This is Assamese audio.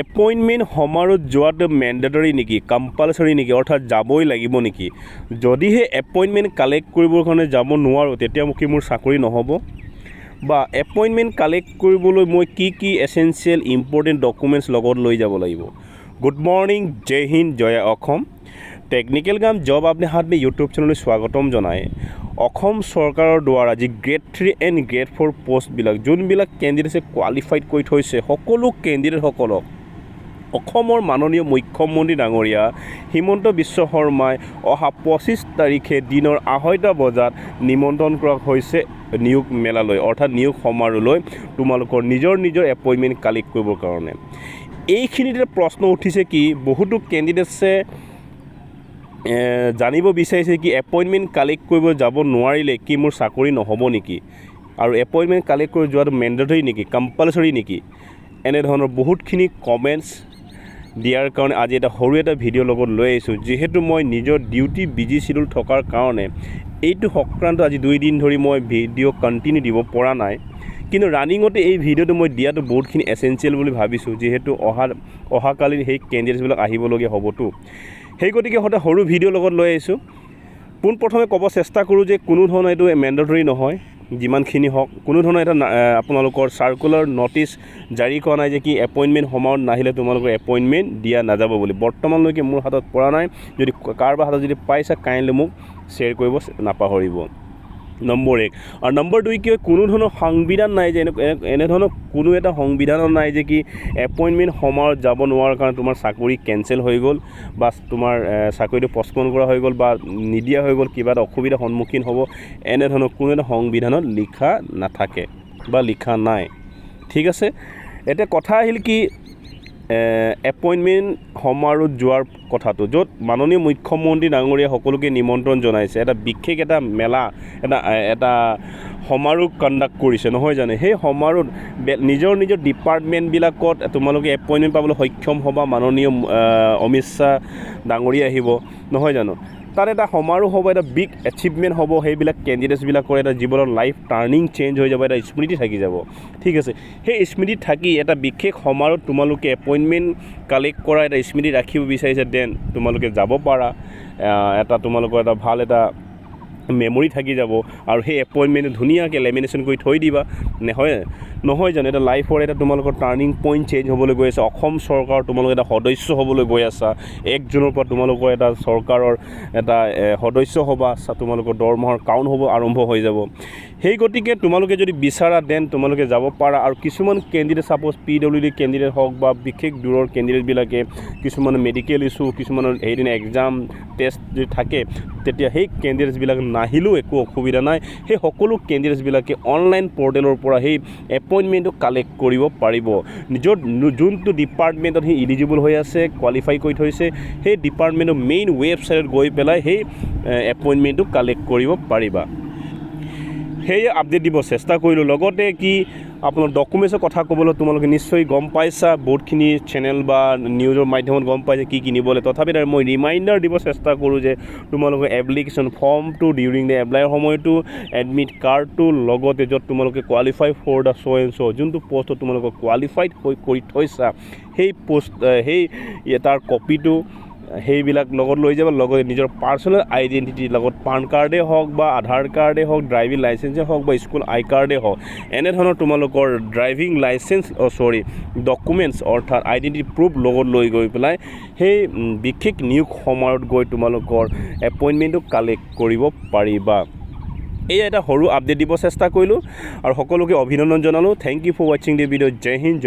এপইণ্টমেণ্ট সমাৰোহত যোৱাটো মেণ্ডেটৰী নেকি, কম্পালচৰি নেকি, অৰ্থাৎ যাবই লাগিব নেকি? যদিহে এপইণ্টমেণ্ট কালেক্ট কৰিবৰ কাৰণে যাব নোৱাৰোঁ, তেতিয়া কি মোৰ চাকৰি নহ'ব? বা এপইণ্টমেণ্ট কালেক্ট কৰিবলৈ মই কি কি এচেঞ্চিয়েল ইম্পৰ্টেণ্ট ডকুমেণ্টছ লগত লৈ যাব লাগিব? গুড মৰ্ণিং, জয় হিন্দ, জয় অসম। টেকনিকেল কাম জব আপনি হাত মে ইউটিউব চেনেললৈ স্বাগতম জনাই অসম চৰকাৰৰ দ্বাৰা যি গ্ৰেড 3 এণ্ড গ্ৰেড 4 পষ্টবিলাক, যোনবিলাক কেণ্ডিডেটছে কোৱালিফাইড কৰি থৈছে, সকলো কেণ্ডিডেটসকলক অসমৰ মাননীয় মুখ্যমন্ত্ৰী ডাঙৰীয়া হিমন্ত বিশ্ব শৰ্মাই অহা 25 তাৰিখে দিনৰ 2:30 বজাত নিমন্ত্ৰণ কৰা হৈছে নিয়োগ মেলালৈ, অৰ্থাৎ নিয়োগ সমাৰোহলৈ, তোমালোকৰ নিজৰ নিজৰ এপইণ্টমেণ্ট কালেক্ট কৰিবৰ কাৰণে। এইখিনিতে প্ৰশ্ন উঠিছে কি বহুতো কেণ্ডিডেটছে জানিব বিচাৰিছে কি এপইণ্টমেণ্ট কালেক্ট কৰিব যাব নোৱাৰিলে কি মোৰ চাকৰি নহ'ব নেকি আৰু এপইণ্টমেণ্ট কালেক্ট কৰি যোৱাটো মেণ্ডেটৰী নেকি, কম্পালচৰি নেকি? এনেধৰণৰ বহুতখিনি কমেণ্টছ দিয়াৰ কাৰণে আজি এটা সৰু এটা ভিডিঅ' লগত লৈ আহিছোঁ। যিহেতু মই নিজৰ ডিউটি বিজি চিডিউল থকাৰ কাৰণে এইটো সংক্ৰান্ত আজি 2 দিন ধৰি মই ভিডিঅ' কণ্টিনিউ দিব পৰা নাই, কিন্তু ৰানিঙতে এই ভিডিঅ'টো মই দিয়াটো বহুতখিনি এচেঞ্চিয়েল বুলি ভাবিছোঁ, যিহেতু অহাকালি সেই কেণ্ডিডেটছবিলাক আহিবলগীয়া হ'বতো। সেই গতিকে সদায় সৰু ভিডিঅ' লগত লৈ আহিছোঁ। পোনপ্ৰথমে ক'ব চেষ্টা কৰোঁ যে কোনো ধৰণৰ এইটো মেণ্ডেটৰী নহয়। যিমানখিনি হওক, কোনো ধৰণৰ এটা আপোনালোকৰ চাৰ্কুলাৰ ন'টিছ জাৰি কৰা নাই যে কি এপইণ্টমেণ্ট সময়ত নাহিলে তোমালোকৰ এপইণ্টমেণ্ট দিয়া নাযাব বুলি। বৰ্তমানলৈকে মোৰ হাতত পৰা নাই। যদি কাৰোবাৰ হাতত যদি পাইছা, কাইণ্ডলি মোক শ্বেয়াৰ কৰিব নাপাহৰিব, নম্বৰ 1। আৰু নম্বৰ 2 কি হয়, কোনো ধৰণৰ সংবিধান নাই যে এনেধৰণৰ কোনো এটা সংবিধানত নাই যে কি এপইণ্টমেণ্ট সময়ত যাব নোৱাৰাৰ কাৰণে তোমাৰ চাকৰি কেঞ্চেল হৈ গ'ল বা তোমাৰ চাকৰিটো পষ্টপন কৰা হৈ গ'ল বা নিদিয়া হৈ গ'ল, কিবা এটা অসুবিধাৰ সন্মুখীন হ'ব, এনেধৰণৰ কোনো এটা সংবিধানত লিখা নাথাকে বা লিখা নাই। ঠিক আছে, এতিয়া কথা আহিল কি এপইণ্টমেণ্ট সমাৰোহত যোৱাৰ কথাটো, য'ত মাননীয় মুখ্যমন্ত্ৰী ডাঙৰীয়া সকলোকে নিমন্ত্ৰণ জনাইছে, এটা বিশেষ এটা মেলা, এটা সমাৰোহ কণ্ডাক্ট কৰিছে, নহয় জানো? সেই সমাৰোহত নিজৰ নিজৰ ডিপাৰ্টমেণ্টবিলাকত তোমালোকে এপইণ্টমেণ্ট পাবলৈ সক্ষম হ'বা। মাননীয় অমিত শ্বাহ ডাঙৰীয়া আহিব, নহয় জানো? তাত এটা সমাৰোহ হ'ব, এটা বিগ এচিভমেণ্ট হ'ব। সেইবিলাক কেণ্ডিডেটছবিলাকৰ এটা জীৱনৰ লাইফ টাৰ্ণিং চেঞ্জ হৈ যাব, এটা স্মৃতি থাকি যাব। ঠিক আছে, সেই স্মৃতি থাকি এটা বিশেষ সমাৰোহত তোমালোকে এপইণ্টমেণ্ট কালেক্ট কৰা এটা স্মৃতি ৰাখিব বিচাৰিছে, then তোমালোকে যাব পাৰা। এটা তোমালোকৰ এটা ভাল এটা মেমৰি থাকি যাব আৰু সেই এপইণ্টমেণ্টটো ধুনীয়াকৈ লেমিনেশ্যন কৰি থৈ দিবা, নহয় নহয় জানো? এটা লাইফৰ এটা তোমালোকৰ টাৰ্ণিং পইণ্ট চেঞ্জ হ'বলৈ গৈ আছে। অসম চৰকাৰৰ তোমালোক এটা সদস্য হ'বলৈ গৈ আছা। 1 জুনৰ পৰা তোমালোকৰ এটা চৰকাৰৰ এটা সদস্য হ'বা, তোমালোকৰ দৰমহাৰ কাউণ্ট হ'ব আৰম্ভ হৈ যাব। সেই গতিকে তোমালোকে যদি বিচাৰা, then তোমালোকে যাব পাৰা। আৰু কিছুমান কেণ্ডিডেট, ছাপ'জ পিডব্লিউডি কেণ্ডিডেট হওক বা বিশেষ দূৰৰ কেণ্ডিডেটবিলাকে, কিছুমানৰ মেডিকেল ইছ্যু, কিছুমানৰ সেইদিনা এক্সাম টেষ্ট যদি থাকে, তেতিয়া সেই কেণ্ডিডেটছবিলাক নাহিলেও একো অসুবিধা নাই। সেই সকলো কেণ্ডিডেটছবিলাকে অনলাইন পৰ্টেলৰ পৰা সেই এপইণ্টমেণ্টটো কালেক্ট কৰিব পাৰিব। নিজৰ যোনটো ডিপাৰ্টমেণ্টত সি ইলিজিবল হৈ আছে, কোৱালিফাই কৰি থৈছে, সেই ডিপাৰ্টমেণ্টৰ মেইন ৱেবছাইটত গৈ পেলাই সেই এপইণ্টমেণ্টটো কালেক্ট কৰিব পাৰিবা। সেয়ে আপডেট দিব চেষ্টা কৰিলোঁ। লগতে কি আপোনাৰ ডকুমেণ্টছৰ কথা ক'বলৈ, তোমালোকে নিশ্চয় গম পাইছা, বহুতখিনি চেনেল বা নিউজৰ মাধ্যমত গম পাইছা কি কি নিবলৈ। তথাপি তাৰ মই ৰিমাইণ্ডাৰ দিব চেষ্টা কৰোঁ যে তোমালোকে এপ্লিকেশ্যন ফৰ্মটো, ডিউৰিং the এপ্লাইৰ সময়টো, এডমিট কাৰ্ডটো, লগতে য'ত তোমালোকে qualify for the so and so, যোনটো পষ্টত তোমালোকে কোৱালিফাইড হৈ কৰি থৈছা, সেই পষ্ট সেই তাৰ কপিটো, সেইবিলাক লগত লৈ যাবা। লগতে নিজৰ পাৰ্চনেল আইডেণ্টিটিৰ লগত পান কাৰ্ডেই হওক বা আধাৰ কাৰ্ডেই হওক, ড্ৰাইভিং লাইচেঞ্চেই হওক বা স্কুল আই কাৰ্ডেই হওক, এনেধৰণৰ তোমালোকৰ ড্ৰাইভিং লাইচেঞ্চ, চৰি, ডকুমেণ্টছ, অৰ্থাৎ আইডেণ্টিটি প্ৰুফ লগত লৈ গৈ পেলাই সেই বিশেষ নিয়োগ সমাৰোহত গৈ তোমালোকৰ এপইণ্টমেণ্টটো কালেক্ট কৰিব পাৰিবা। এই এটা সৰু আপডেট দিব চেষ্টা কৰিলোঁ আৰু সকলোকে অভিনন্দন জনালোঁ। Thank you for watching the video. Jay Hind, Jay.